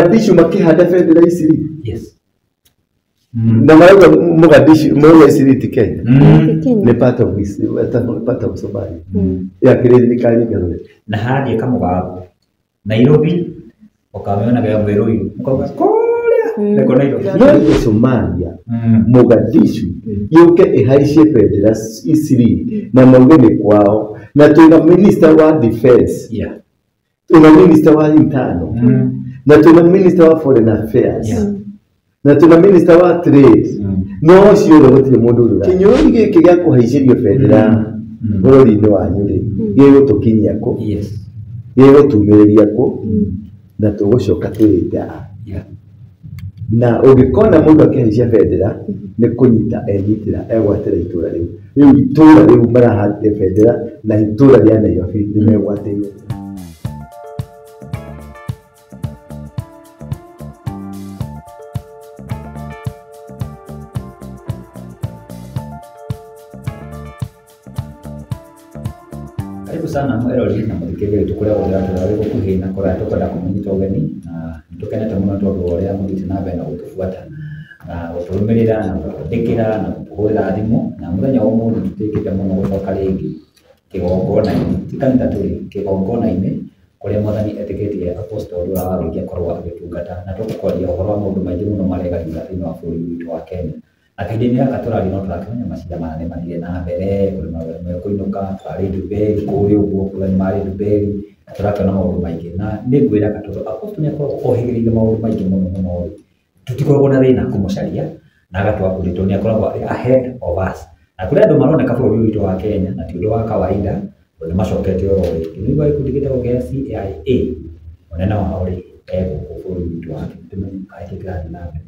Mogadishu makĩhanda bendera Isiri. Yes. Na marauga Mogadishu marauga Isiri ti Kenya. Kenya. Nĩ part of part of Somalia. Ya kĩrĩ thirikari ngarũre. Na hathiĩ kamũgambo Nairobi ũkamĩonaga ya mwĩrũiru ũkauga kũrĩa nĩkuo Nairobi. No Somalia Mogadishu yũke ĩhaicie bendera Isiri na mauge nĩ kwao, na twĩna minister wa defense, Yeah. twĩna minister wa internal, na twĩna minister wa foreign affairs, na twĩna minister wa trade. No ũcio ũrĩa gũtirĩ mũndũ ũrĩa kĩnyũrũri gĩkĩ gĩa kũhaicĩrio bendera bũrũri-inĩ wanyu rĩ, gĩgũtũkinyia kũ? Yes. Gĩgũtumĩrĩria kũ? Na tũgũcoka twĩrĩte a? Yeah. Na ũngĩkona mũndũ akĩhaicia bendera nĩ kũnyita enyitĩra egwatĩra itũra rĩu. Rĩu itũra rĩu marahandire bendera na itũra rĩa Nairobi nĩ megwatĩire. Karibu sana mwerori na mũthikĩrĩria witũ kũrĩa guothe ũratũra wĩ gũkuhĩ na kũraya, tũkwenda kũmũnyita ũgeni na nĩtũkenete mũno tondũ wa ũrĩa mũthiĩte na mbere na gũtũbuata na gũtũrũmĩrĩra na gũtwandĩkĩra na gũtũhũrĩra thimũ. Na mũthenya wa ũmũthĩ tũtĩkĩte mũno gũcoka rĩngĩ kĩgongona-inĩ, ti kanitha tũrĩ, kĩgongona-inĩ kũrĩa Mwathani etĩkĩtie Apostle Ndura wa Rũingĩ akorwo agĩtungata, na tũgũkwaria ũhoro wa maũndũ maingĩ mũno maregarũra thĩinĩ wa bũrũri witũ wa Kenya. Na kahinda-inĩ gaka tũraria no tũrakĩmenya macira maya nĩ mathire na mbere, kũrĩ mawĩra mekũinũka, tũrarĩ Nduberi kũrĩa ũguo, kũrĩa nĩ marĩ Nduberi, na tũrakĩona maũndũ maingĩ. Na nĩ ngwĩraga tondũ Apostle nĩ akoragwo ohĩgĩrĩire maũndũ maingĩ mũno mũno rĩ, tũtikoragwo na thĩna kũmũcaria na agatwambũrĩra tondũ nĩ akoragwo arĩ ahead of us. Na kũrĩ andũ maroneka bũrũri witũ wa Kenya na ti ũndũ wa kawaida tondũ nĩ macokete oro rĩngĩ. Nĩ gwa gĩkundi gĩtagwo gĩa CIA, mũnene wao rĩ e gũkũ bũrũri witũ wa Kenya, tũmenye kana kĩĩ kĩrathiĩ na mbere.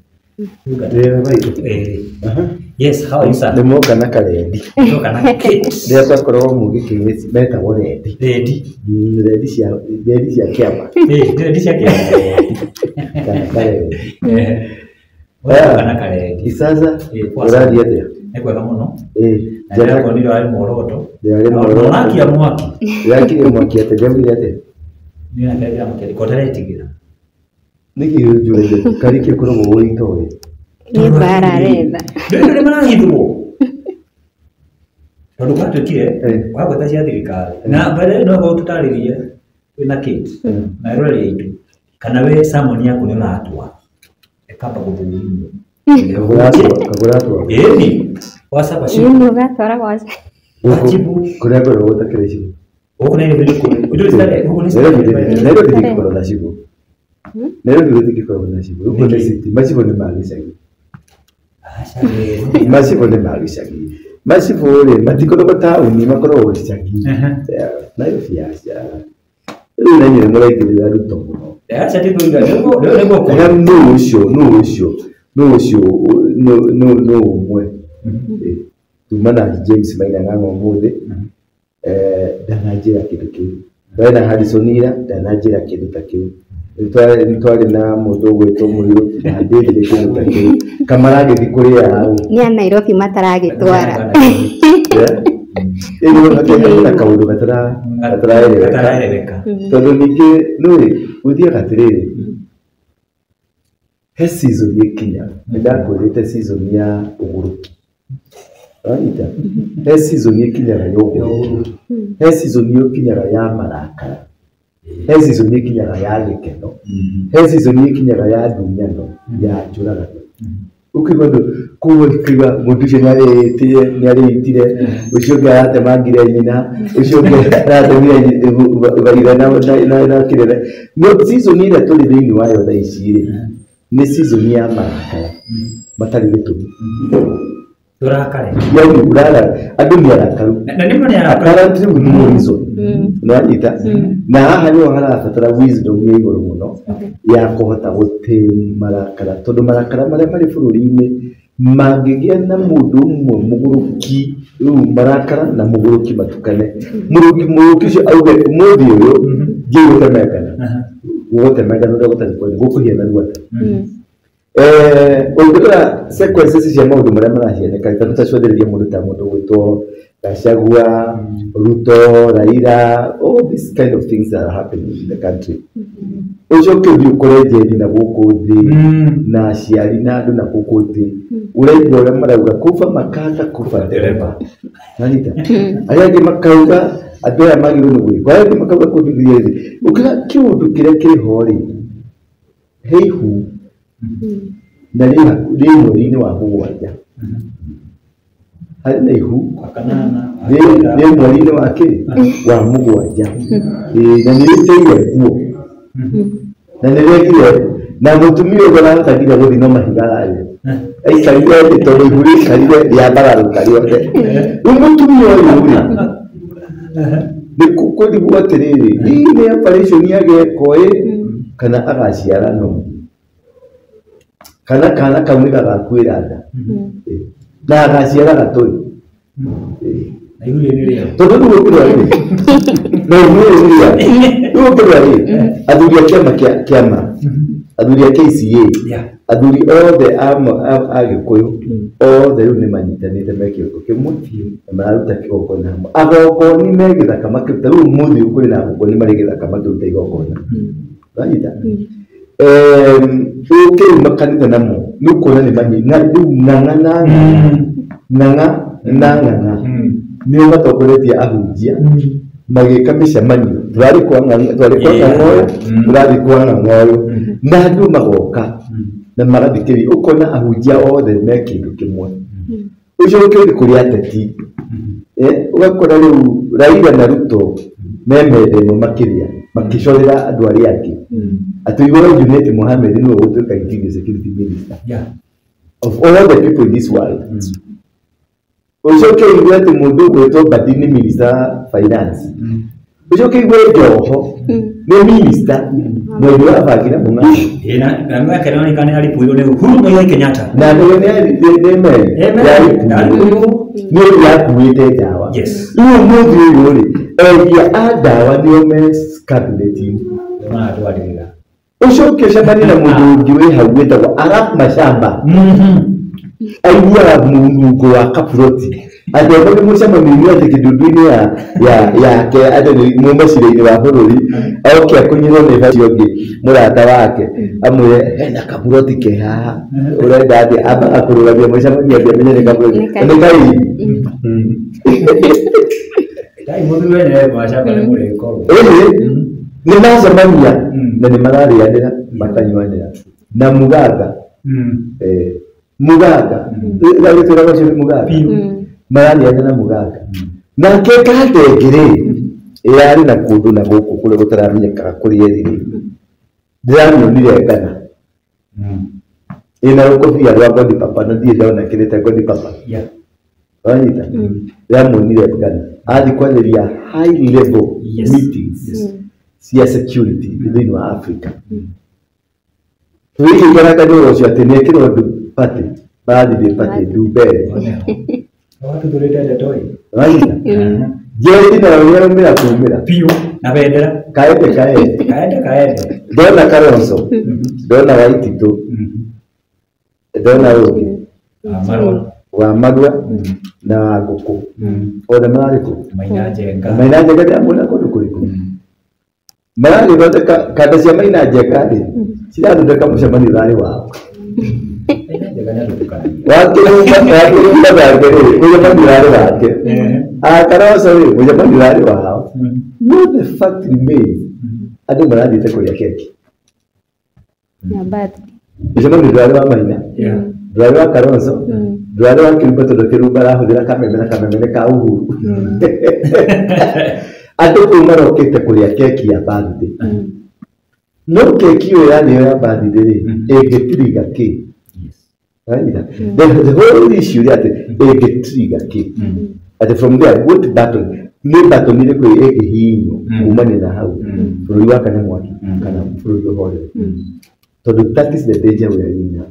Yes, how are you, sir? Nĩ moka na karendi. Ndoka na kit. Rĩrĩa twakoragwo mũgĩkĩ metagwo rendi. Rendi. Rendi cia rendi cia kĩama. Eh, rendi cia kĩama. Kana karendi. Eh. Ndoka na karendi. Isaza Eh, poa sana. ũrathiĩ atĩa? Nĩ kwega mũno. Eh, Na ndĩrakuonire warĩ muoroto. Ndĩrarĩ muoroto. Ũrakia mwaki. Ndĩrakirie mwaki atĩa? Ndĩraugire atĩa? Niĩ nakĩrekera mũkĩria. Ko ndĩretigĩra. Nĩkĩ ũnjũragia? Karĩki ũkoragwo ũĩ itoĩ. Nĩ mbara aretha. Ndũĩ nĩ marahithwo. Tondũ gwatuĩkire Eh. wagweta cia thirikari. Na mbere no go tũtarĩrie wĩna Kate na eroreri aitũ kana we sermon yaku nĩ ũratua ĩkamba gũthũrimwo. Kagũratwa. Ĩni WhatsApp acio. Nĩ ũgatwara gwa Wajibu. Kũrĩa ngoragwo gũtakĩrĩ cibũ. Gũkũ Nairobi nĩ kũrĩ. Ũndũ ũcio gũkũ nĩ Nairobi Nairobi ndĩngĩkorwo na cibũ. Nairobi gũtingĩkorwo na cibũ. Gũkũ nĩ city. Macibũ nĩ ma gĩcagi. Aca we. Macibũ nĩ ma gĩcagi. Macibũ rĩ matikoragwo taũni, makoragwo gĩcagi. Nairobi aca. Rĩu na inyuĩ nĩ mũraingĩrĩra Ruto mũno. Aca ti kũiga nĩguo kũrĩ. Kana nũ ũcio nũ ũcio nũ ũcio nũ nũ ũmwe. Tuma na James Maina Ng'ang'a ũmũthĩ ndananjĩra kĩndũ kĩu. Twarĩ na Harrison ira ndananjĩra kĩndũ ta kĩu. Nĩ twarĩ na mũndũ ũgwĩtwo Mũirũ ndangĩrire kĩndũ ta kĩu. Kamara agĩthiĩ kũrĩa hau. Nĩ a Nairobi mataragĩtwara. Ĩĩ hakĩhena kaũndũ gataraereweka. Gataraereweka. Tondũ ningĩ nĩũĩ gũthiaga atĩrĩrĩ, he season ĩkinya, nĩ ndakwĩrĩte season ya ũgũrũki. Wanyita? He season ĩkinyaga ya ũgũrũki. He season ĩkinyaga ya marakara. He season ĩkinyaga ya gĩkeno. He season ĩkinyaga ya ndunyano, ya njũragano. Ũkaigua andũ kũu ũkaigua mũndũ ũcio nĩarĩtire nĩarĩitire, ũcio ũngĩ aratemangire nyina, ũcio ũngĩ aratemire ithe na kĩrere. No season ĩrĩa tũrĩ thĩinĩ wayo thaa ici rĩ, nĩ season ya marakara matarĩ gĩtũmi. Tũrakare. Yani urara andũ nĩ arakaru. Na nĩ ma nĩ arakaru. Apparently with no reason. Nĩwanyita? Na haha nĩho harabatara wisdom ya igũrũ mũno ya kũhota gũtĩ marakara tondũ marakara marĩa marĩ bũrũri-inĩ mangĩgĩa na mũndũ ũmwe mũgũrũki rĩu marakara na mũgũrũki matukane mũgũrũki ũcio auge ũmũthĩ ũyũ ngiĩ gũtemengana gũgũtemengana ũrĩa gũtarĩ kwene gũkũhia na ruata. Ũngĩrora sequences cia maũndũ marĩa marahianĩka ta tũtacũthĩrĩria mũndũ ta mũndũ gwĩtwo Gachagua, Ruto, Raila, all these kind of things that are happening in the country. Ũcoke ũthiĩ ũkore Njeri na gũkũ thĩ na aciari na andũ na gũkũ thĩ, ũraigua ũrĩa marauga kuba makata kuba ndereba. Nanyita arĩa angĩ makauga andũ aya magĩrĩirwo nĩ gwĩkwo, arĩa angĩ makauga kũndũ thĩ. Ũkĩra kĩũndũ kĩrĩa kĩrĩ ho rĩ, he ihu na rĩ mweri-inĩ wa 7. Harĩ na ihu rĩ mweri-inĩ wa kĩ wa 7, na nĩ rĩteire nguo na nĩ rĩekire na mũtumia ũguo arahota nginya gũthiĩ no mahiga ararĩa aikarire thĩ tondũ ihu rĩikarire rĩambararũka rĩothe. Rĩu mũtumia ũyũ rĩ nĩ kũrigwo atĩrĩrĩ, hihi nĩ operation agekwo ĩ kana agaciara no kana kana kau nĩ gagakuĩra nda na agaciara gatũĩ tondũ rĩu ũkĩrora rĩ no ihu rĩrĩ rĩa rĩu ũkĩrora rĩ athuri a kĩama kĩa kĩama, athuri a KCA, athuri othe a Gĩkũyũ othe rĩu nĩ manyitanĩte me kĩongo kĩmwe na mararuta kĩgongona hamwe. Agongoni me gĩthaka makĩruta, rĩu ũmũthĩ kũrĩ na agongoni marĩ gĩthaka makĩruta igongona. Wanyita? Ũke rĩu makanitha namo nĩ ũkuona nĩ manyina rĩu ng'ang'a na ng'ang'a na ng'ang'a nĩo matongoretie ahunjia magĩka mĩcemanio. Tũrarĩ kwa ng'ang'a, twarĩ kwa ng'ang'a ũyũ, tũrathiĩ kwa ng'ang'a ũyũ, na andũ magoka na magathikĩrĩria. Ũkona ahunjia othe me kĩndũ kĩmwe. Ũcoke ũthiĩ kũrĩ ateti, ũgakora rĩu Raila na Ruto me metha ĩmwe makĩria makĩcorera andũ arĩa angĩ atĩ ũiguaga Junet Mohamed nĩwe ũgũtuĩka interior security minister of all the people in this world. Ũcoke ũigue atĩ mũndũ ũgwĩtwo Mbadi nĩ minister finance. Ũcoke ũigue Joho nĩ minister mwendwa wa Bangi na Mũng'athĩ. Na mwaka nĩ nĩ aripũirwo nĩ Uhuru Muigai Kenyatta. Na nĩ nĩ meri yaripũirwo nĩ ũndũ yakuĩte ndawa. Rĩu ũmũthĩ ũyũ rĩ, endia a ndawa nĩo me cabinet-inĩ. Maratwarĩrĩra. Ũcoke ũcemanie na mũndũ ũngĩ wĩ hau wĩtagwo Arap Mashamba. Aiguaga mũnungo wa kaburoti atĩ okorwo nĩ mũcemanio-inĩ atĩ kĩndundu-inĩ yake atĩ nĩ mũmacira-inĩ wa bũrũri oke akũnyirwo nĩ ũcio ũngĩ mũrata wake amwĩre hena kaburoti ke haha ũrenda atĩ ambaga kũrũgamia mũcemanio atĩ amenye nĩ kaburoti nĩ kaini. Dai mũthuri wenyewe Mashamba nĩ mũrĩkorwo. Ĩhĩ nĩ macemania na nĩ mararĩanĩra makanyuanĩra na Muganga. Muganga gagĩtwĩraga ũcio nĩ Muganga mararĩanĩra na Muganga nake Kandenge rĩ ĩrarĩ na kũndũ na gũkũ kũrĩa gũtaramenyekaga kũrĩa ĩrĩ rĩ ndĩramĩonire Ghana ĩna rũkobia rwa Godi Papa na ndirĩ ndona kĩrĩte Godi Papa. Wanyita? Ndĩramuonire Ghana athiĩ kwarĩria high level meetings cia security thĩinĩ wa Africa. Tũgĩkĩikaraga nĩ ũhoro ũcio atĩ nĩ ekĩrwo ndũ party marathirie party Ndumberi. Watuthurĩte ndeto ĩ. Wanyita? Njeri nayo nĩyaumĩra kumĩra Biũ na bendera. Kaende kaende. Kaende kaende. Ndona Kalonzo, ndona Waititũ, ndona ũngĩ Marũa. wa Marua na wa Ngũkũ othe mararĩ kũ? Maina Njenga. Maina Njenga ndĩramuona kũndũ kũrĩkũ? Maragĩthondeka kanda cia Maina Njenga rĩ cirathondeka mũcemanio ũrarĩ wao. Maina Njenga nĩatũtukanagia. Wa Kĩrumba nake rĩ mũcemanio ũrarĩ wake. Kalonzo rĩ mũcemanio ũrarĩ wao. No the fact remains andũ marathiĩte kũrĩa keki. Na birthday. Mũcemanio ndũrarĩ wa Maina, ndũrarĩ wa Kalonzo, ndũrarĩ wa Kĩrumba tondũ Kĩrumba arahũthĩra kameme na kameme nĩ ka Uhuru. Andũ kũu marokĩte kũrĩa keki ya birthday. No keki ĩyo yarĩo ya birthday rĩ ĩngĩtiriga kĩ? Wanyita? The whole issue rĩ atĩ ĩngĩtiriga kĩ? Atĩ from there what button nĩ button ĩrĩkũ ĩngĩhihinywo kumania na hau bũrũri wakane mwaki kana bũrũri ũhorere. Tondũ that is the danger we are in now.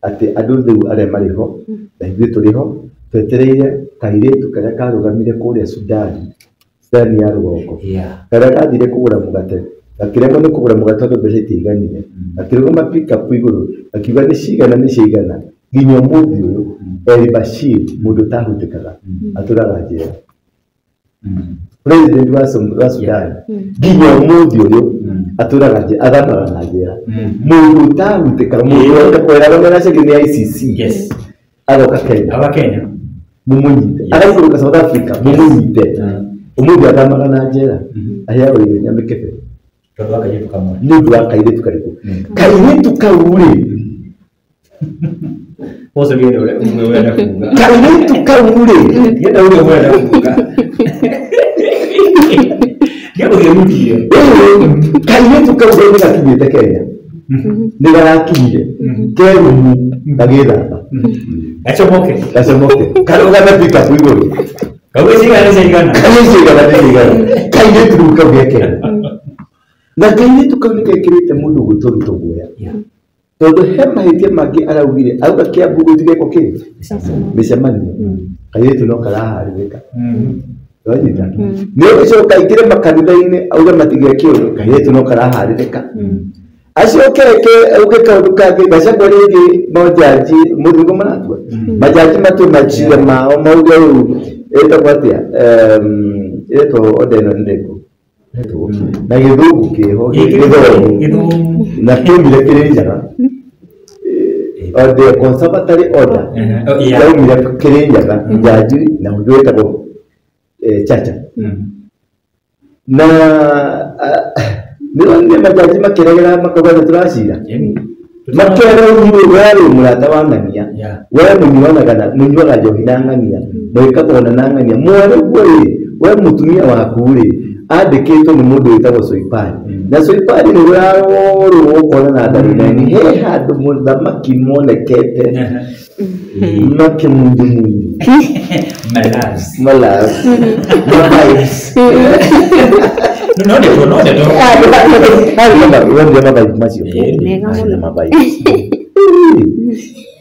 Atĩ andũ rĩu arĩa marĩ ho na ithuĩ tũrĩ ho twetereire kairĩtu karĩa karũgamire kũrĩa Sudan, Sudan ya rũgongo karĩa gathire kũgũra mũgate Akĩremwo nĩ kũgũra mũgate tondũ mbeca itiaiganire. Akĩrũgama pick-up igũrũ akiuga nĩ cigana nĩ cigana nginya ũmũthĩ ũyũ El Bashir mũndũ ũtahutĩkaga atũraga njera. President wa Sudan nginya ũmũthĩ ũyũ atũraga njera, athamaga na njera. Mũndũ ũtahutĩkaga, mũndũ kweraga nĩaracagio nĩ ICC. Yes. Agoka Kenya. Agoka Kenya. Mũmũnyite. Agaikũrũka South Africa, mũmũnyite. Ũmũthĩ athamaga na njera. Aheagwo irio na mĩkebe. Tondũ wa kairĩtu kamwe. Nĩ ũndũ wa kairĩtu karĩkũ? Kairĩtu kau rĩ. Ũcio nĩ ũrĩa ũrenda kuuga. Kairĩtu kau rĩ. Ngĩenda ũrĩa ũrenda kuuga. Ngĩenda. Kairĩtu kau nĩ gakinyĩte Kenya. Nĩ garakinyire. Kerumu gagĩthamba. Gacomoke. Gacomoke. Karũgame pick-up igũrũ. Kauge cigana cigana. Kauge cigana cigana. Kairĩtu rĩu kau ge Kenya. Na kairĩtu kau nĩ gekĩrĩte mũndũ gwĩtwo guoya. Tondũ he mahĩtia mangĩ araugire, auga Kiambu gũtigekwo kĩ? Mĩcemanio. Kairĩtu no karaharĩrĩka. Wanyita? Nĩ ũgĩcoka aingĩre makanitha-inĩ auge matigeke ũndũ, kairĩtu no karaharĩrĩka. Acoke eke auge kaũndũ kangĩ, Gachagua rĩngĩ majaji mũthĩ maratua. Majaji matue maciira mao mauge rĩu ĩtagwo atĩa? Ĩtagwo order ĩno nĩ ĩrĩkũ? Na gĩthũngũ kĩho, gĩthomo. Na kĩaumire kĩrĩ njaga. The conservatory order yaumire kĩrĩ njaga, jaji na ũndũ wĩtagwo Chacha. Na nĩronire majaji makĩregera makauga nĩ tũracira. Makera inyuĩ we rĩ mũrata wa ng'ania, we mũnyuaga njohi na ng'ania, mwĩkaga ona na ng'ania, mwere ũguo rĩ, we mũtumia waku rĩ, andĩkĩtwo nĩ mũndũ wĩtagwo Soipari. Na Soipari nĩ ũrarorwo ũkona na Ndarũnani, he handũ mũthamaki monekete makĩmunjumunju. Malas. Malas. Mavibes. No ndeto, no ndeto. Wonire mavibes macio. Mega mũno. Mavibes.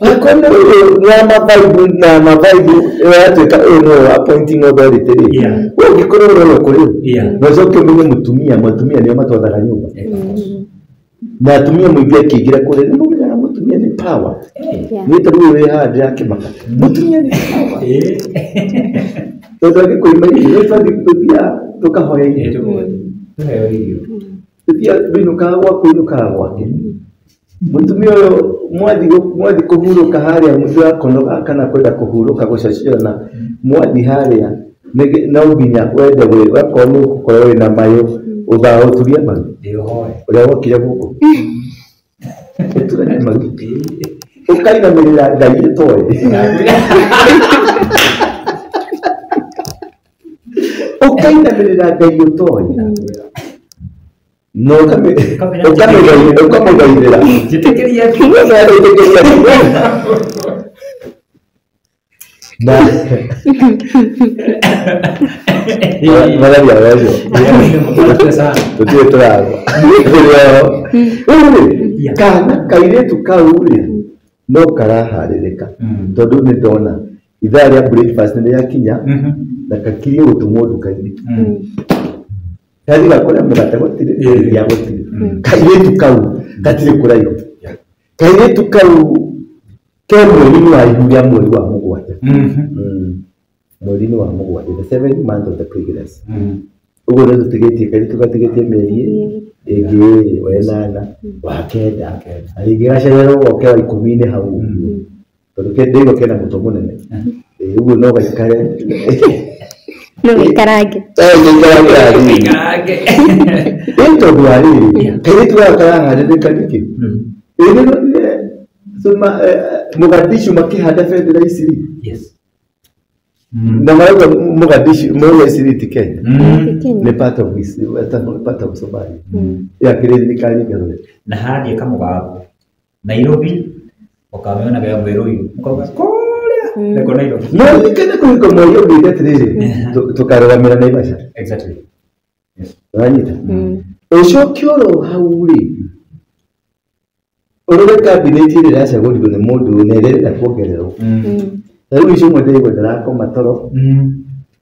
Akona ũyũ na mavibe na mavibe ĩratuĩka ũyũ nĩwe appointing authority rĩ. We ũngĩkorwo ũrorwo kũrĩ ũ? Na ũcoke ũmenye mũtumia, mũtumia nĩo matwathaga nyũmba. Na atumia mũingĩ akĩingĩra kũrĩa nĩ mũmenyaga mũtumia nĩ power. Niĩ ta rĩu wĩ haha ndĩrakĩmaka. Mũtumia nĩ power. Tondũ angĩkũima irio, nĩ tũthiĩ tũthiaga tũkahoya irio. Tũthiaga tũinũkaga gwaku, ũinũkaga gwake. Mũtumia ũyũ mwathi kũhurũka harĩa mũndũ akonoga kana kwenda kũhurũka gũcociona, mwathi harĩa no nginya wende wakorwo nĩ ũgũkorwo wĩna mayũ ũturie maru ũrĩa wokire gũkũ ũturanie maru ũkainamĩrĩra Ngai ĩtoĩ ũkainamĩrĩra Ngai ũtoĩ na ũkamũgaithĩra Njĩtĩkĩria na mararia wecio tũtirĩ tũragwa. Rĩu rĩ, kana kairĩtu kau rĩ no karaharĩrĩka tondũ nĩ ndona ithaa rĩa breakfast nĩ rĩakinya na kakirie gũtũmwo nduka-inĩ. Kathi gakũrĩa mũgate gũtirĩ, iria gũtirĩ. Kairĩtu kau gatirĩ kũraihu. Kairĩtu kau ke mweri-inĩ wa ihu rĩa mweri wa mũgwanja. Mweri-inĩ wa mũgwanja, the 7th month of the pregnancy. Ũguo nĩ tũtigĩtie kairĩtu gatigĩtie mĩeri ĩngĩ ĩrĩ, wa ĩnana, wa kenda, na rĩngĩ gacererwo goke wa ikũmi-inĩ hau ũguo. Tondũ ndĩigua kena mũtwe mũnene. Ũguo no gaikare. No gĩikarange. Gĩikarange. Ĩ tondũ wa rĩrĩ, kairĩtu gaka karaharĩrĩka nĩkĩ? Ĩ nĩ ronire Mogadishu makĩhanda bendera ici rĩ. Na marauga Mogadishu, marauga ici rĩ ti Kenya. Nĩ part of part of Somalia. Yakĩrĩ thirikari ngarũre. Na hathiĩ kamũgambo Nairobi ũkamĩonaga ya mwĩrĩ ũyũ ũkauga kũrĩa nĩkuo Nairobi. No ririkane kũhika mweri ũngĩte atĩrĩrĩ, tũkarũgamĩra Naivasha. Exactly. Yes. Ũranyita? Ũcoke oro hau rĩ, ũrore kabineti ĩrĩa ĩracagũrirwo nĩ mũndũ na ĩrĩa ĩrenda kuongererwo. Ta rĩu icio ũmwe ndĩraigua ndarakoma toro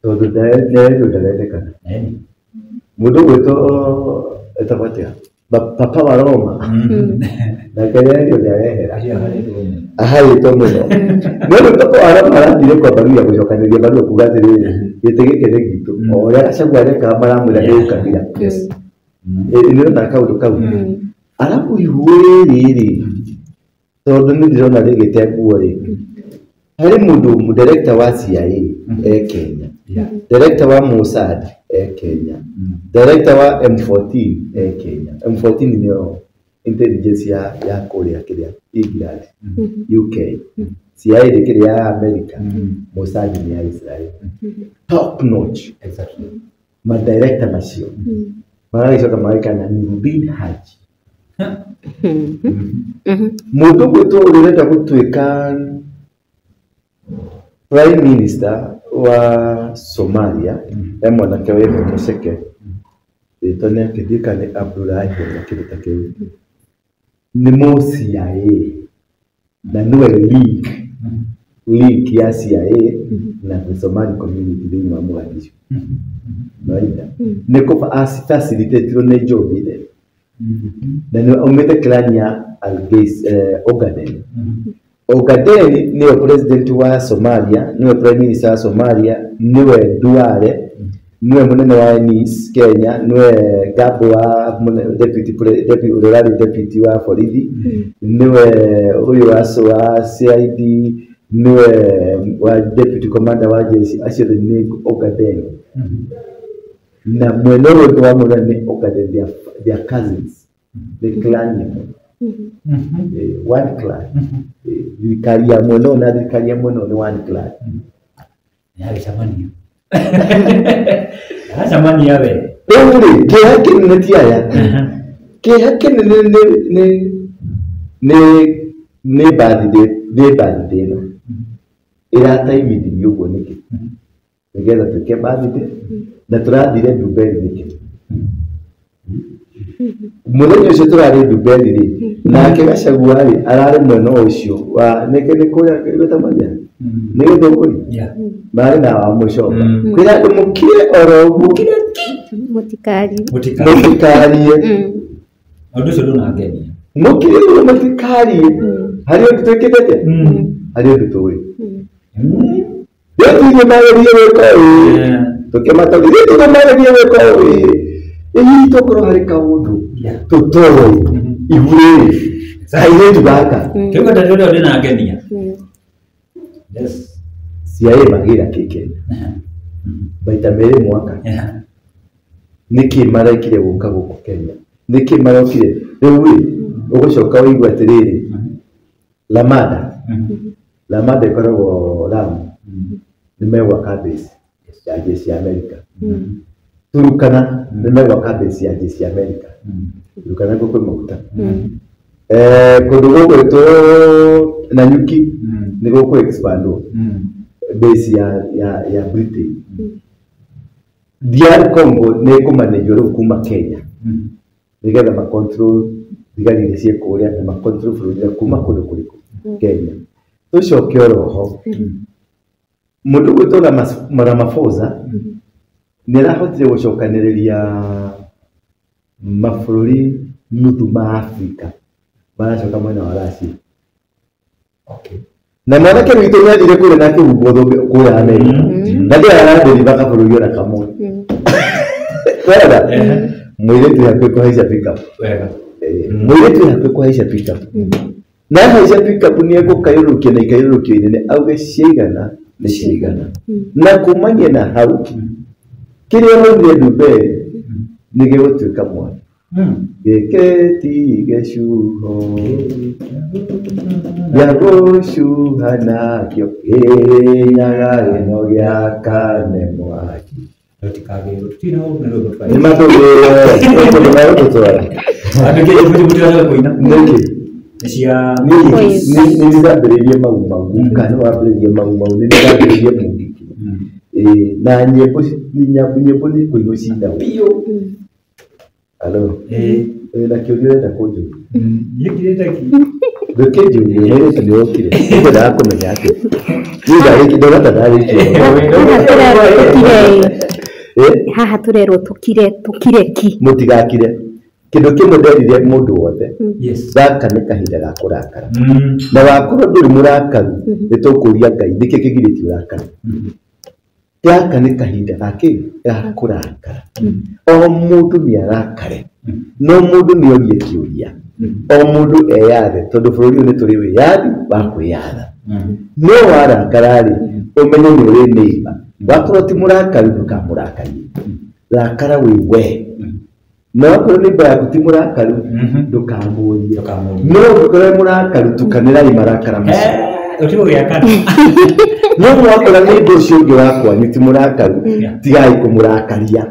tondũ nĩaretwo ndarendekana. Mũndũ ũgwĩtwo Etagwo atĩa? Papa wa Roma. Na kĩrĩa nĩ arehera. Aharĩtwo mũno. No rĩu Papa wa Roma arathire kwambaruria gũcokanĩria barua kuga atĩrĩrĩ, gĩtĩ gĩkĩ nĩ gitũ. O ũrĩa Gachagua arekaga maramwĩra nĩ ũkabira. Nĩ ũrona kaũndũ kau. Arabu ihu rĩrĩ rĩ, tondũ nĩ ndĩrona rĩgĩte nguo rĩ, harĩ mũndũ director wa CIA e Kenya, director wa Mossad e Kenya, director wa M14 e Kenya. M14 nĩyo intelligence ya kũrĩa kĩrĩa England, UK. CIA nĩ kĩrĩa ya America, Mossad nĩ ya Israel. Top notch. Exactly. Madirector macio magagĩcoka magagĩkana na Nurdin Haji. Mũndũ gwĩtwo ũrĩa ũrenda gũtuĩka Prime Minister wa Somalia, e mwanake wĩ mũceke, rĩtwa nĩ akĩndika nĩ Abdullahi na kĩndũ ta kĩu. Nĩ mũ CIA na nĩwe link ya CIA na the Somali community thĩinĩ wa Mogadishu. Noita. Nĩ kũ facilitatirwo nĩ Joe Biden. Na nĩ aumĩte clan ya Algais Ogaden. Ogaden nĩwe president wa Somalia, nĩwe prime minister wa Somalia, nĩwe Duale, nĩwe mũnene wa NIS Kenya, nĩwe Gabo wa deputy ũrĩa ũrarĩ deputy wa borithi, nĩwe ũyũ wa CID, nĩwe wa deputy commander wa jeshi, acio othe nĩ Ogaden. Na mwena ũyũ ũngĩ wa mũnene nĩ Ogaden, they are cousins, the clan ĩmwe. One clan. Thirikari ya mwena ũyũ na thirikari ya mwena ũyũ nĩ one clan. Nĩyagĩcemania. Yacemania we. Rĩu rĩ, kĩeha kĩnene ti aya. Kĩeha kĩnene nĩ birthday, nĩ birthday ĩno. Ĩrataimithirio ũguo nĩkĩ? Nĩgetha twĩke birthday na tũrathire Dubai nĩkĩ? Mũthenya ũcio tũrarĩ Dubai rĩ, nake Gachagua rĩ, ararĩ mwena ũcio wa nĩkĩ nĩ kũrĩa gwĩtagwo atĩa? Nĩ Gĩthũngũri? Marĩ na wa Mũcomba. Kwĩra andũ mũkire oro ũguo. Mũtikarie. Mũtikarie. Ũndũ ũcio ndũnangenia. Mũkire ũguo mũtikarie. Harĩ ũndũ twĩkĩte atĩa? Harĩ ũndũ tũĩ. Rĩu tuge magerie gwĩka ũũ. Tũkĩmatoria, rĩu tuge magerie gwĩka ũũ. Ĩĩ tokorwo harĩ kaũndũ tũtoĩ ihu rĩrĩ kairĩtu gaka. Kĩu kĩndũ ũrĩa ndĩnangenia. Yes. CIA magĩra kĩ Kenya maita merĩ mwaka. Nĩkĩ marekire gũka gũkũ Kenya? Nĩkĩ marokire? Rĩu rĩ, ũgũcoka ũigue atĩrĩrĩ, Lamada, Lamada ĩkoragwo Lamu, nĩ megwaka base ya jeshi ya Amerika. Turukana nĩ megwaka base ya jeshi ya Amerika. Turukana kuo kwĩ maguta. Kũndũ gũgwĩtwo Nanyuki nĩ gũkũ expandwo base ya Britain. DR Congo nĩ ĩkũmanĩjwo rĩu kuma Kenya nĩgetha ma control thigari iria ciĩ kũrĩa na ma control bũrũri kuma kũndũ kũrĩkũ Kenya. Tũcoke oro ho, mũndũ ũgwĩtwo Ramaphosa nĩ arahotire gũcokanĩrĩria mabũrũri nuthu ma Afrika maracoka mwena wa Russia. Okay. Na mwanake witũ nĩ athire kũrĩa na akĩhumbwo thũmbĩ kũrĩa Amerika. Na ndĩrĩ arathiĩ bũrũri ona kamwe. Wega. Mũirĩtu hakuhĩ kũhaica pickup. Wega. Mũirĩtu hakuhĩ kũhaica pickup. Na ahaica pickup nĩ egũkayũrũkia na ikayũrũkio inene auge ciaigana nĩ ciaigana. Na kumania na hau kĩrĩa maugire Dubai nĩ gĩgũtuĩka mwaki. Gĩkĩ ti gĩcuho gĩa gũcuha nakĩo kĩnyaga gĩno gĩakane mwaki. Tũtikagĩrwo. Tũtirĩ na ũndũ nĩ Nĩ matũgĩre tondũ megũtũtwara. Andũ kĩrĩa mũtiraga kũina. Nĩkĩ? Nĩ cia Nĩ ndĩrambĩrĩirie mau mau kana wambĩrĩirie mau mau nĩ ndĩrambĩrĩirie mũgiki. Na nyĩmbo nyĩmbo nĩ kũinwo cinagwo. Biũ. Alo. Na kĩũria ũrenda kũnjũria? Niĩ ngirĩte ki. Ndũkĩnjũrie, mũirĩtu nĩ ũkire. Nĩngwendaga kũmenya atĩa. Niĩ ndarĩkia ndona ta ndarĩkia. Haha tũrerwo tũkire, tũkire ki. Mũtigakire. Kĩndũ kĩmwe nderire mũndũ wothe, Yes. gaka nĩ kahinda ga kũrakara. Mm. Na wakorwo ndũrĩ mũrakaru, nĩ tũkũria Ngai nĩkĩ kĩgirĩtie ũrakare. Gaka nĩ kahinda gakĩ ga kũrakara. O mũndũ nĩ arakare, no mũndũ nĩ orie kĩũria, o mũndũ eyathe, tondũ bũrũri ũyũ nĩ tũrĩ wĩyathi wa kwĩyatha. No warakara rĩ, ũmenye nĩ ũrĩ neighbor. Wakorwo ti mũrakaru, ndũkamũrakarie, rakara wĩ we. Na wakorwo neighbor yaku ti mũrakaru, ndũkamũrie. Ndũkamũrie. No ũngĩkorwo wĩ mũrakaru, tukanĩrai marakara macio. Ũtige gũgĩakana. No mwakora neighbor ũcio ũngĩ wa kwanyu ti mũrakaru, tigai kũmũrakaria.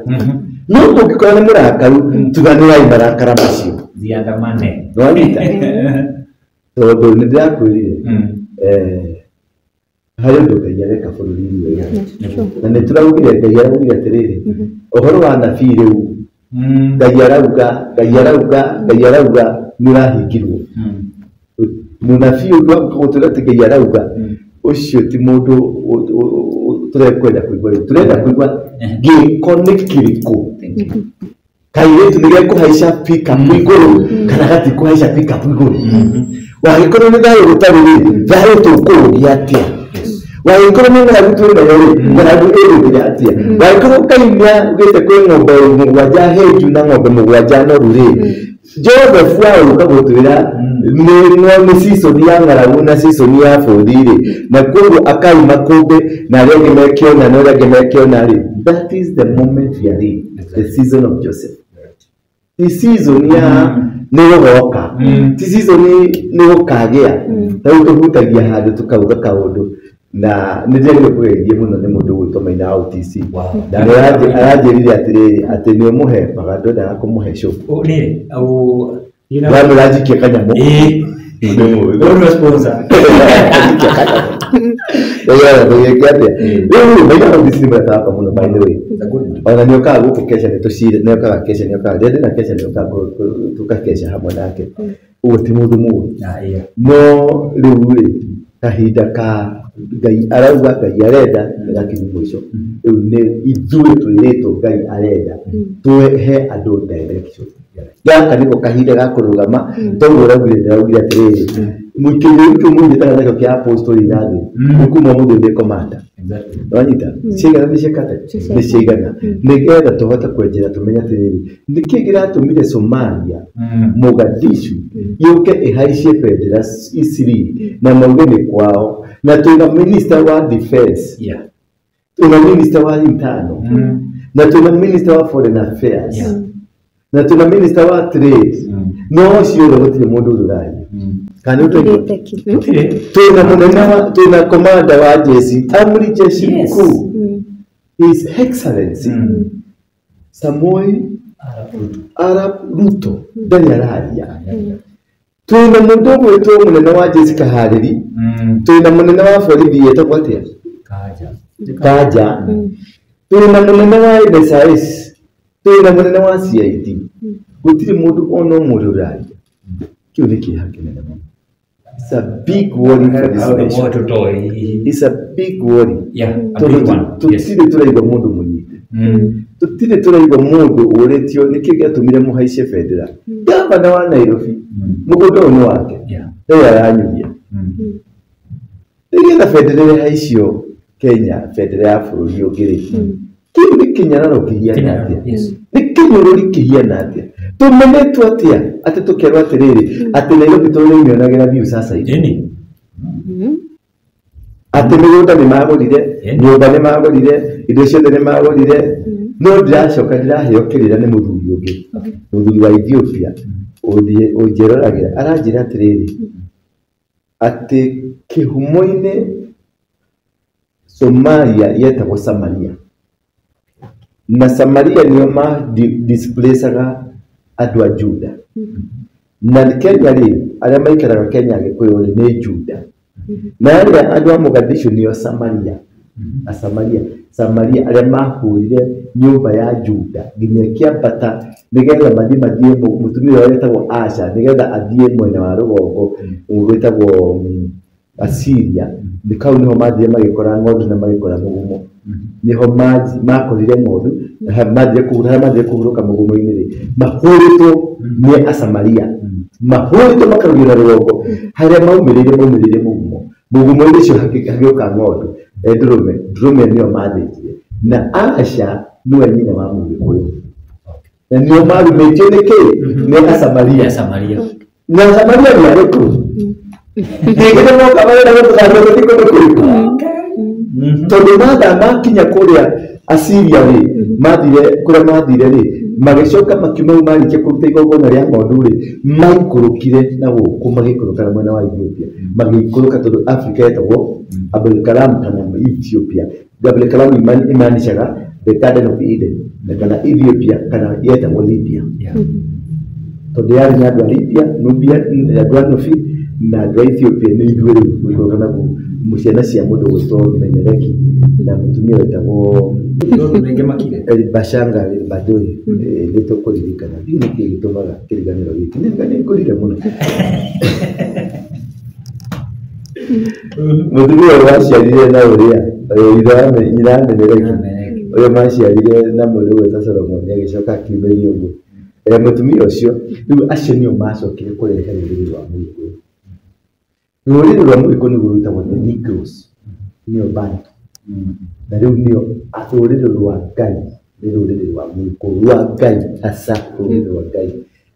No ũngĩkorwo nĩ mũrakaru, tuganĩrai marakara macio. Ziandamane. Nĩwanyita? Tondũ nĩ ndĩrakwĩrire, harĩ ũndũ Ngai areka bũrũri-inĩ ũyũ. Na nĩ tũraugire, Ngai araugire atĩrĩrĩ, ũhoro wa nabii rĩu, Ngai arauga, Ngai arauga, Ngai arauga, nĩ ũrahingirwo. Mũnabii ũngĩ wa gũtwĩra atĩ Ngai arauga, ũcio ti mũndũ tũrekwenda kũigua rĩu. Tũrenda kũigua gĩko nĩ kĩrĩkũ. Kairĩtu nĩ gekũhaica pickup igũrũ kana gatikũhaica pickup igũrũ. Wagĩkorwo nĩ thayũ gũtarĩ rĩ, thayũ tũkũũgĩa atĩa? Wagĩkorwo nĩ ng'aragu twĩ nayo rĩ, ng'aragu ĩrũgĩra atĩa? Wagĩkorwo Ngai nĩaugĩte kwĩ ng'ombe mũgwanja hĩnju na ng'ombe mũgwanja noru rĩ, Joseph agũka gũtwĩra nĩ season ya ng'aragu na season ya bũthi rĩ, na koguo akauma kũmbĩ na arĩa angĩ mekĩona na arĩa angĩ mekĩona rĩ. That is the moment we are in, the season of Joseph. Ti season ya nĩ gũgoka, ti season nĩ gũkagĩa. Rĩu tũhutagia handũ tũkauga kaũndũ, na nĩ ndĩragire kũgeithia mũno nĩ mũndũ ũgwĩtwo Maina wa OTC. Wow. Na nĩ aranjĩrire atĩrĩrĩ, atĩ nĩ ũmũhe baga, ndwendaga kũmũhe show. Oh, nĩ, oh, you know. Wamwe ũranjikia kanyamũ. Eh. Nĩ mũĩ. Ũyũ nĩwe sponsor. Anjikia kanyamũ. Nĩgetha tũgĩke atĩa? Rĩu Maina wa OTC nĩ mũrata wakwa mũno, by the way. It's a good man. Ona nĩ okaga gũkũ kesha, nĩ tũcire, nĩ okaga kesha, nĩ okaga rĩrĩa ndĩna kesha, nĩ okaga tũkakesha hamwe nake. Ũguo ti mũndũ mũũru. Ah, yeah. No rĩu rĩ, kahinda ka Ngai arauga, Ngai arenda, nĩ gakinyu mũico. Rĩu nĩ ithuĩ twĩrĩtwo Ngai arenda tũhe andũ direction. Gaka nĩko kahinda ga kũrũgama, toguo ũraugire, ndĩraugire atĩrĩrĩ, kĩndũ kĩu mũnyitaga nakĩo kĩa apostle irathi, nĩ kuma ũmũthĩ ndĩ commander. Exactly. Wanyita? Ciaigana nĩ ciĩkate? Nĩ ciaigana. Nĩgetha tũhote kwenjera tũmenye atĩrĩrĩ, nĩkĩ kĩratũmire Somalia, Mogadishu yũke ĩhaicie bendera Isiri na mauge nĩ kwao, na twĩna minister wa defense, Yeah. twĩna minister wa internal, na twĩna minister wa foreign affairs, Yeah. na twĩna minister wa trade, no ciothe gũtirĩ mũndũ ũraria. Kana nĩ ũtũigua? Gĩteki. Gũtirĩ. Twĩna mũnene wa, twĩna commander wa jeshi, amri jeshi Yes. mkuu, His Excellency Samoei Arap Ruto ndarĩ araria. Twĩna mũndũ ũgwĩtwo mũnene wa jeshi Kaharĩri, twĩna mũnene wa borithi etagwo atĩa? Kaja. Kanja. Twĩna mũnene wa NSIS, twĩna mũnene wa CID. Gũtirĩ mũndũ ona ũmwe ũrĩa ũraria. Kĩu nĩ kĩeha kĩnene mũno. It's a big worry for this nation. It's a big worry. Yeah, a Tondũ big one. Yes. tũtirĩ tũraigua mũndũ mũnyite, tũtirĩ tũraigua mũndũ ũrĩtio nĩkĩ gĩatũmire mũhaice bendera. Gavana wa Nairobi, mũgũnda ũyũ nĩ wake, Yeah. rĩu aranyuria nĩgetha bendera ĩhaicio Kenya, bendera ya bũrũri ũngĩ rĩ, kĩu nĩ kĩnyararo kĩhiana atĩa? Yes. Nĩ kĩnyũrũri kĩhiana atĩa? Tũmenetwo atĩa atĩ tũkerwo atĩrĩrĩ, atĩ Nairobi tũrĩmĩonagĩra view sasa hivi, Jeni. atĩ mĩgũnda nĩ magũrire, nyũmba nĩ magũrire, indo ciothe nĩ magũrire. No ndĩracoka ndĩraheo kĩrĩra nĩ mũthuri ũngĩ, mũthuri wa Ethiopia ũnjĩroragĩra, aranjĩra atĩrĩrĩ, atĩ kĩhumo-inĩ Somalia yetagwo Samaria, na Samaria nĩo ma displacaga andũ a Juda. Na Kenya rĩ, arĩa maikaraga Kenya Agĩkũyũ rĩ, nĩ Juda, na arĩa andũ a Mogadishu nĩo Samaria. A Samaria, Samaria arĩa mahũrire nyũmba ya Juda nginya ĩkĩambata nĩgetha mathiĩ mũtumia ũrĩa wetagwo Asha, nĩgetha athiĩ mwena wa rũgongo gwĩtagwo Asiria nĩ kau nĩho mathire magĩkora ng'ondu na magĩkora mũgumo. Nĩho makorire ng'ondu na mathire kũhurũka mũgumo-inĩ rĩ, mahũrĩtwo nĩ Asamaria, mahũrĩtwo makarũgio na rũgongo harĩa maumĩrĩire mũgumo. Mũgumo-inĩ ũcio hagĩũka ng'ondu, ndũrũme, ndũrũme nĩyo mathĩnjire. Na Asha nĩwe nyina wa Mũgĩkũyũ. Na nĩo marumĩtio nĩ kĩ? Nĩ Asamaria. Na Asamaria nĩ arĩkũ? Ningĩ nĩ moka marenda gũtũthambia tũthiĩ kũndũ kũrĩkũ? Tondũ mathaa makinya kũrĩa Asiria rĩ, mathire kũrĩa mathire rĩ, magĩcoka makiuma hau marĩkia kũruta igongona rĩa ng'ondu rĩ, maikũrũkire na gũkũ magĩikũrũka na mwena wa Ethiopia. Magĩikũrũka tondũ Afrika yetagwo Abulkalam kana Ethiopia. Abulkalam imaanishaga the Garden of Eden, na kana Ethiopia kana yetagwo Libya. Tondũ yarĩ na andũ a Libya, Nubia, andũ a Nubi na andũ a Ethiopia nĩ ithuĩ rĩu gũikũrũka na kũu ciana cia mũndũ gwĩtwo Meneleki na mũtumia wetagwo Bashanga Badoi. Nĩ tũkũririkana ndiũĩ nĩkĩĩ gĩtũmaga kĩriganĩro gĩkĩ, nĩ ngũrire mũno. Mũtumia ũyũ waciarire na ũrĩa nyina wa Meneleki ũrĩa maciarire na mũndũ gwĩtwo Solomoni agĩcoka akiumĩria ũguo. Mũtumia ũcio rĩu acio nĩo macokire kũrehe rũrĩrĩ rwa Mũgĩkũyũ. Rũrĩrĩ rwa Mũgĩkũyũ nĩguo rwĩtagwo the Negroes, nĩo Bantu. Na rĩu nĩo rũrĩrĩ rwa Ngai, nĩ rũrĩrĩ rwa Mũgĩkũyũ rwa Ngai, hasa rũrĩrĩ rwa Ngai.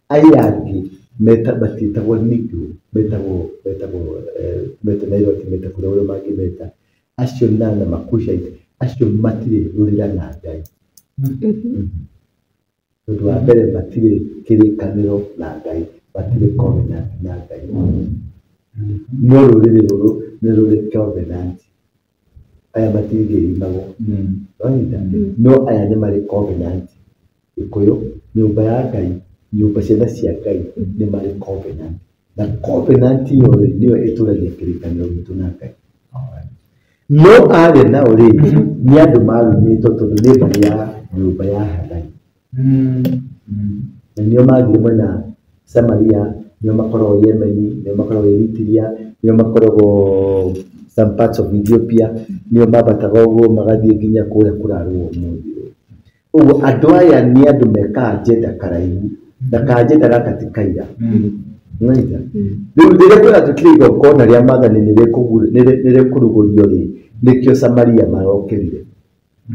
Aya angĩ matiĩtagwo Negro, metagwo meta Nairobi, meta kũrĩa ũrĩa mangĩmeta. Acio nana Makushite, acio matirĩ rũrĩra na Ngai. Tondũ wa mbere matirĩ kĩrĩkanĩro na Ngai, matirĩ covenant na Ngai. No rũrĩrĩ rũrũ nĩ rũrĩ covenant. Aya matingĩimagwo. Wanyita? No aya nĩ marĩ covenant. Gĩkũyũ, nyũmba ya Ngai, nyũmba ciana cia Ngai nĩ marĩ covenant. Na covenant ĩyo rĩ, nĩyo ĩtũragia kĩrĩkanĩro gitũ na Ngai. No arĩa nao rĩ, nĩ andũ marumĩtwo tondũ nĩ mbarĩ ya nyũmba ya Hanani. Na nĩo mathire mwena Samaria, nĩo makoragwo Yemeni, nĩo makoragwo Eritrea, nĩo makoragwo some parts of Ethiopia, nĩo mambataga ũguo magathiĩ nginya kũrĩa kũrarũo ũmũthĩ ũyũ. Ũguo andũ aya nĩ andũ meka agenda karaihu, na kaagenda gaka ti kaira. Nĩwanyita? Rĩu rĩrĩa kũratuĩkire igongona rĩa maathani nĩ rĩkũrugũrio rĩ, nĩkĩo Samaria marokĩrire.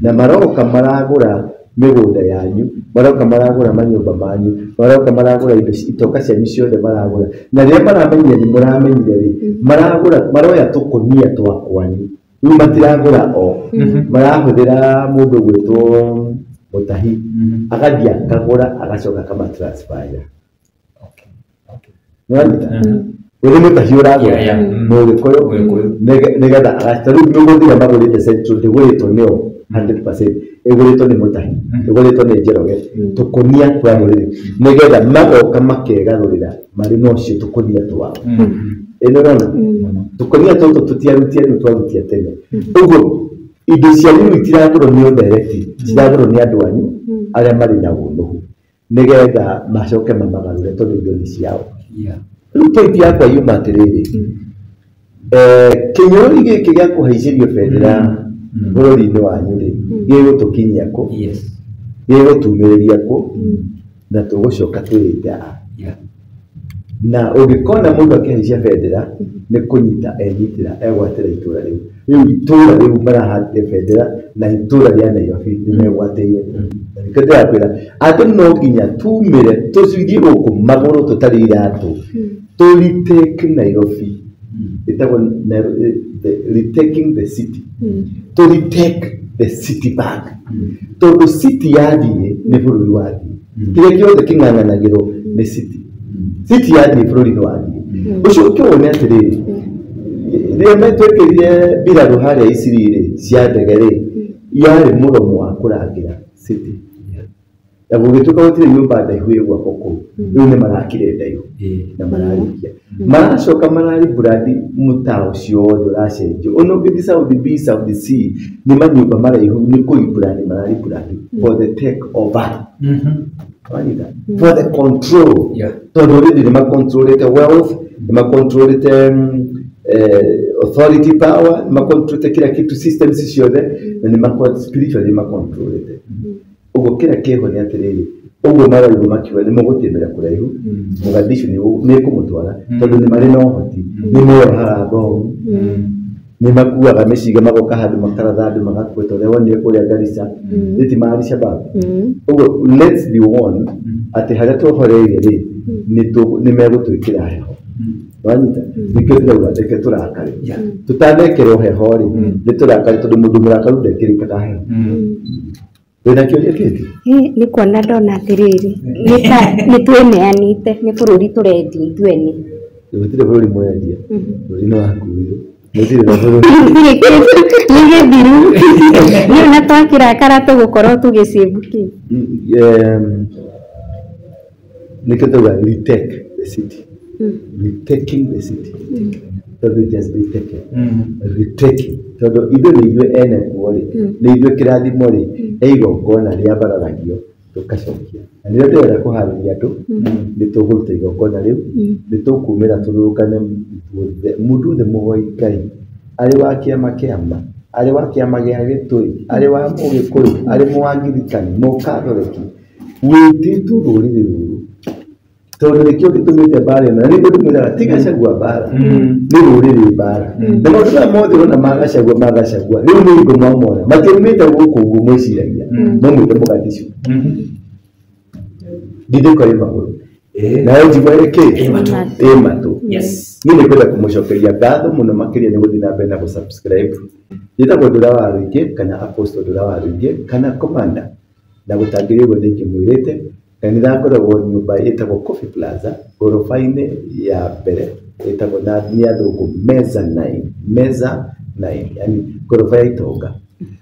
Na maroka maragũra mĩgũnda yanyu, maroka maragũra manyũmba manyu, maroka maragũra indo itoka cianyu ciothe maragũra. Na rĩrĩa maramenyire nĩ mũramenyire rĩ, maragũra maroya tũkũnia twa kwanyu. Rĩu matiragũra o, marahũthĩra mũndũ ũgwĩtwo mũtahi, agathiĩ akagũra agacoka akamatransfer. Nĩwanyita? Ũyũ nĩ mũtahi ũragũra Mũgĩkũyũ nĩgetha ta rĩu mĩgũnda ĩrĩa magũrĩte Central ndĩgũrĩtwo nĩo 100%, ĩgũrĩtwo nĩ mũtahi, ĩgũrĩtwo nĩ Njoroge, tũkũnia twa rũrĩrĩ nĩgetha magoka makegarũrĩra marĩ na ũcio tũkũnia twao. Ĩ nĩũrona? Tũkũnia tũtũ tũtiarutia rĩu twarutia tene. Ũguo indo cianyu rĩu itiragũrwo nĩo direct, ciragũrwo nĩ andũ anyu arĩa marĩ na ũnũhu nĩgetha macoke mamagarũre tondũ indo nĩ ciao. Rĩu point yakwa yuma atĩrĩrĩ, kĩnyũrũri gĩkĩ gĩa kũhaicĩrio bendera bũrũri-inĩ wanyu rĩ, gĩgũtũkinyia kũ? Gĩgũtumĩrĩria kũ? Na tũgũcoka twĩĩte a? Na ũngĩkona mũndũ akĩhaicia bendera nĩ kũnyita enyitĩra egwatĩra itũra rĩu. Rĩu itũra rĩu marahandire bendera na itũra rĩa Nairobi nĩ megwatĩire. Na nĩkĩo ndĩrakwĩra andũ no nginya tumĩre tũcithiĩ gũkũ magũrũ tũtarĩ iratũ, tũ retake Nairobi. Ĩtagwo retaking the city. To retake the city back. Tondũ city yathiĩ nĩ bũrũri wathiĩ. Kĩrĩa kĩothe kĩng'ang'anagĩrwo nĩ city. City yathiĩ bũrũri nĩ wathiĩ. Ũcoke wone atĩrĩrĩ, rĩrĩa metwĩkĩrire mbirarũ harĩa Isiri rĩ, cia ndege rĩ, yarĩ mũromo wa kũrangĩra city. Na gũgĩtuĩka gũtirĩ nyũmba ndaihu ĩgwakwo kũu. Rĩu nĩ marakire ndaihu na mararĩkia. Maracoka mararibrandi mũtaa ũcio wothe ũracenjio. Ona ũngĩthiĩ South B, South C, nĩ manyũmba maraihu nĩ kũribrandi mararibrandi for the take over. Wanyita? For the control. Tondũ already nĩ macontrolĩte wealth, nĩ macontrolĩte authority power, makontrolete kila kitu, systems ciothe, na nĩ spiritually makontrolete. Ũguo kĩrĩa kĩho nĩ atĩrĩrĩ, ũguo maraigua makiuga nĩ mũgũtembera kũraihu, Mogadishu nĩ ĩkũmũtwara, tondũ nĩ marĩ na ũhoti, nĩ meyohaga bomu, nĩ makuaga mĩcinga magoka handũ makaratha andũ magakua, ta ũrĩa wonire kũrĩa Garissa, nĩ ti ma Al-Shabaab. Ũguo let's be warned atĩ harĩa tũhoreire rĩ, nĩ megũtwĩkĩra heho. Wanyita? Nĩkĩo ndĩrauga reke tũrakare. Tũtanekĩrwo heho rĩ, nĩ tũrakare tondũ mũndũ mũrakaru ndekĩrĩkaga heho. Wĩna kĩũria kĩngĩ? Nĩ kuona ndona atĩrĩrĩ, nĩ twĩneanĩte, nĩ bũrũri tũrendia ithuene. Gũtirĩ bũrũri mwendia. Bũrũri nĩ wakuirwo. Gũtirĩ na bũrũri. Nĩ gĩthiru. Nĩ ona twakĩrakara tũgũkorwo tũgĩcĩbu kĩ. Nĩkĩo tauga retake the city. Retaking the city. Tondũ it has been taken. Retaking. Tondũ ithuĩ nĩ ithuĩ ene kuo rĩ, nĩ ithuĩ kĩrathimo rĩ, he igongona rĩambararagio tũkacokia. Na nĩrĩo ndĩrenda kũharĩria andũ, nĩ tũkũruta igongona rĩu, nĩ tũkumĩra tũrũrũngane ithuothe, mũndũ wothe mũhoi Ngai, arĩ wa kĩama kĩama, arĩ wa kĩama gĩa Gĩtũi, arĩ wa Mũgĩkũyũ, arĩ Mũangirikani, Mũkathoreki, wĩtĩtwo rũrĩrĩ rũrũ. Tondũ nĩkĩo gĩtũmĩte mbara ĩno, na nĩguo ndĩmwĩraga ti Gachagua mbara, nĩ rũrĩrĩ mbara. Na maũndũ maya mothe ũrona ma Gachagua, ma Gachagua, rĩu nĩ hingo mwamona, matiumĩte gũkũ ũguo mwĩciragia, maumĩte Mogadishu. Ndindĩko ĩ magũrũ. Nayo njigua ĩ kĩ? Ĩ matũ. Niĩ nĩ ngwenda kũmũcokeria ngatho mũno makĩria nĩ gũthiĩ na mbere na gũ-subscribe. Njĩtagwo Ndũra wa Rũingĩ kana Apostle Ndũra wa Rũingĩ kana Commander. Na gũtangĩrĩ ũguo nĩ ingĩmwĩrĩte, kanitha ngoragwo nyũmba ĩtagwo Coffee Plaza, ngoroba-inĩ ya mbere ĩtagwo na nĩ athũngũ mezzanine, mezzanine, yani ngoroba ya itonga.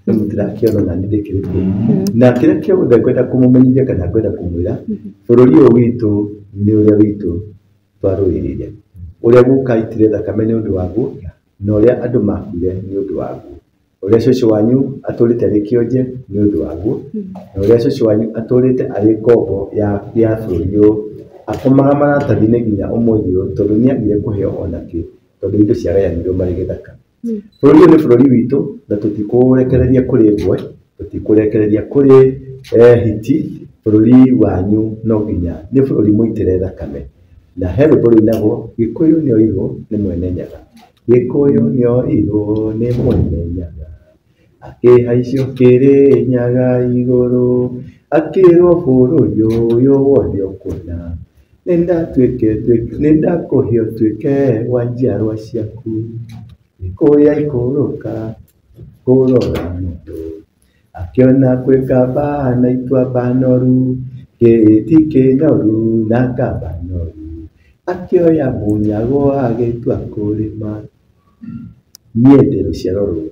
Rĩu mũtirakĩona na niĩ ndĩkĩrĩ kuo. Na kĩrĩa kĩothe ngwenda kũmũmenyithia kana ngwenda kũmwĩra, bũrũri ũyũ witũ nĩ ũrĩa witũ twarũĩrĩire. Ũrĩa guka aitire thakame nĩ ũndũ waguo, na ũrĩa andũ makuire nĩ ũndũ waguo. Ũrĩa cũcũ wanyu atũrĩte arĩ kĩonje nĩ ũndũ waguo, na ũrĩa cũcũ wanyu atũrĩte arĩ ngombo ya bũrũri ũyũ, akomaga maratathi-inĩ nginya ũmũthĩ ũyũ, tondũ nĩ agire kũheo ona kĩ, tondũ indo ciagayanirwo marĩ gĩthaka. Bũrũri ũyũ nĩ bũrũri witũ, na tũtikũũrekereria kũrĩ mbwe, tũtikũrekereria kũrĩ hiti. Bũrũri wanyu no nginya nĩ bũrũri mũitĩre thakame. Na he rwĩmbo rũinagwo, Gĩkũyũ nĩoirwo nĩ mwene Nyaga. Gĩkũyũ nĩoirwo nĩ mwene Nyaga. Akĩhaicio Kĩrĩnyaga igũrũ, akĩrwo bũrũri ũyũ wothe ũkũna. Nĩndakũhe ũtuĩke wa njiarwa ciaku. Gĩkũyũ aikũrũka kũrora mũndũ, akĩona kwĩ kaba na ituamba noru, kĩrĩti kĩnoru na kamba noru. Akĩoya mũnyago agĩtua kũrĩma. Niĩ ndĩ rũciaro rũrũ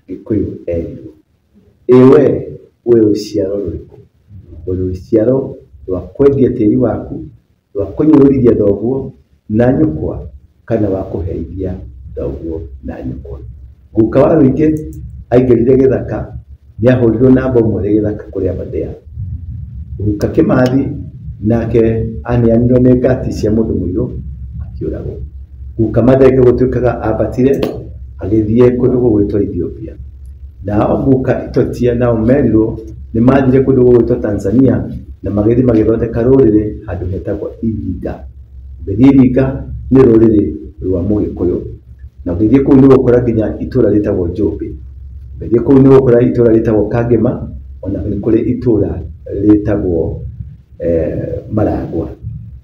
Gĩkũyũ erirwo. Ĩ we wĩ rũciaro rũrĩkũ? Ũrĩ rũciaro rwa kwendia tĩri waku, rwa kũnyũrũrithia thoguo na nyũkwa, kana wa kũherithia thoguo na nyũkwa. Guka wa Rũingĩ aingĩrire gĩthaka, nĩahũrirwo na bomu arĩ gĩthaka kũrĩa Aberdare. Guka Kĩmathi nake aneanirwo nĩ ngati cia mũndũ mũirũ akĩũragwo. Guka Mathenge gũtuĩkaga ambatire agĩthiĩ kũndũ gũgwĩtwo Ethiopia. Nao guka Itotia nao merirwo nĩ mathire kũndũ gũgwĩtwo Tanzania na magĩthiĩ magĩthondeka rũrĩrĩ handũ hetagwo Iringa. Ũgĩthiĩ Iringa nĩ rũrĩrĩ rwa Mũgĩkũyũ, na ũgĩthiĩ kũu nĩ ũgũkora nginya itũra rĩtagwo Njũmbĩ. Ũgĩthiĩ kũu nĩ ũgũkora itũra rĩtagwo Kangema, ona nĩ kũrĩ itũra rĩtagwo Maragwa.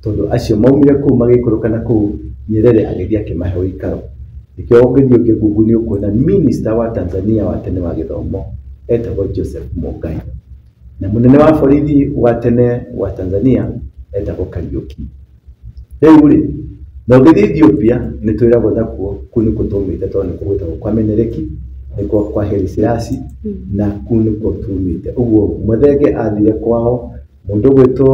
Tondũ acio maumire kũu magĩikũrũka na kũu, Nyerere agĩthiĩ akĩmahe ũikaro. Nĩkĩo ũngĩthiĩ ũngĩ Google nĩ ũkuona minister wa Tanzania wa tene wa gĩthomo etagwo Joseph Mungai. Na mũnene wa borithi wa tene wa Tanzania etagwo Kariuki. Rĩu rĩ, na ũngĩthiĩ Ethiopia nĩ twĩragwo nakuo kũu nĩkuo twaumĩte tondũ nĩkuo gwĩtagwo kwa Menereki, nĩkuo kwa Haile Selassie, na kũu nĩkuo tumĩte. Ũguo Mathenge athire kwao, mũndũ ũgwĩtwo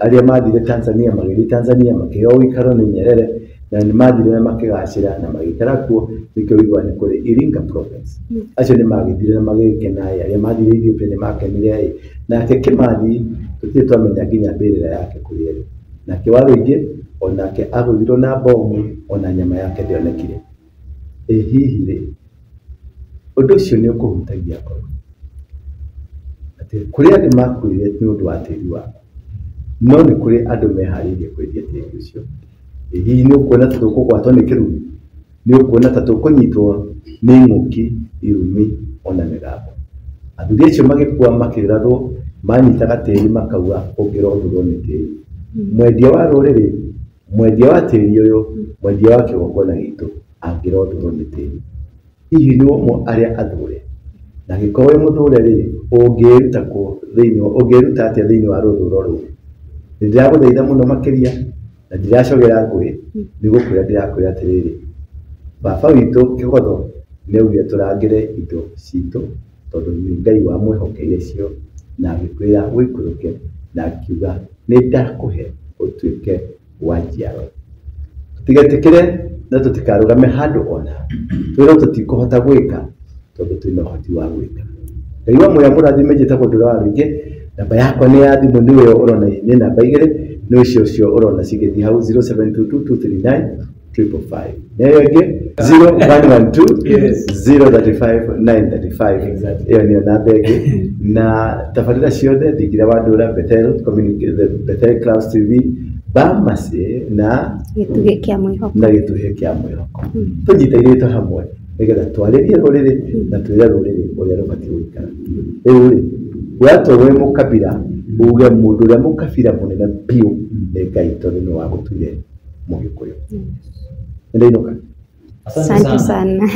arĩa mathire Tanzania magĩthiĩ Tanzania makĩheo ũikaro nĩ Nyerere, na nĩ mathire na makĩgacĩra na magĩikara kuo, nĩkĩo ũiguaga nĩ kũrĩ Iringa province. Acio nĩ magĩthire na magĩkena, arĩa mathire Ethiopia nĩ makenire. Nake Kĩmathi tũtirĩ twamenya nginya mbĩrĩra yake kũrĩa ĩrĩ. Nake wa Rũingĩ onake agũthirwo na bomu, ona nyama yake ndĩonekire. Ĩ hihi rĩ, ũndũ ũcio nĩ ũkũhutagia ngoro atĩ kũrĩ andũ makuire nĩ ũndũ wa tĩri waku, no nĩ kũrĩ andũ meharĩirie kwendia tĩri ũcio. Ĩ hihi nĩ ũkuona ta tũkũgwatwo nĩ kĩrumi? Nĩ ũkuona ta tũkũnyitwo nĩ ing'ũki, irumi ona mĩgambo? Athuri acio magĩkua makĩrathwo, manyitaga tĩri makauga ũngĩrothurwo nĩ tĩri. Mwendia wa rũrĩrĩ, mwendia wa tĩri ũyũ, mwendia wa kĩgongona gitũ angĩrothurwo nĩ tĩri. Hihi nĩ ũmwe arĩa athure? Na angĩkorwo wĩ mũthure rĩ, ũngĩĩruta kũ thĩinĩ, ũngĩĩruta atĩa thĩinĩ wa rũthuro rũu? Nĩ ndĩragũthaitha mũno makĩria na ndiracogera ngũĩ, nĩ gũkwĩra ndĩrakwĩra atĩrĩrĩ, baba witũ Kĩgotho nĩ augire tũrangĩre indo citũ tondũ nĩ Ngai wamwĩhokeire cio na agĩkwĩra ũikũrũke na akiuga nĩ ndakũhe ũtuĩke wa njiarwa. Tũtigetĩkĩre na tũtikarũgame handũ ona twĩrwo tũtikũhota gwĩka tondũ twĩna ũhoti wa gwĩka. Ngai wa muoyo mũrathime, njĩtagwo Ndũra wa Rũingĩ, namba yakwa nĩ ya thimũ nĩwe ũrona nĩ namba igĩrĩ, nĩ ũcio ũcio ũrona cigĩthiĩ hau 0722239555 na ĩyo ĩngĩ 0112 Yes. 035 935. Exactly. Ĩyo nĩyo namba ĩngĩ. Na tabarĩra ciothe Thingira wa Ndũra, Bethel Community, the Bethel Clouds TV, Bamasi na Gĩtugĩ kĩa mwĩhoko. Na gĩtugĩ kĩa mwĩhoko, tũnyitainĩtwo hamwe nĩgetha twarĩrie rũrĩrĩ na twĩre rũrĩrĩ ũrĩa rũbatiĩ gũikara. Rĩu rĩ, watua wĩ mũkabira, uge mũndũ ũrĩa mũkabira mũnene biũ nĩ Ngai tondũ nĩ wagũtuire mũgĩkũyũ. Nĩndainũka. Asante sana.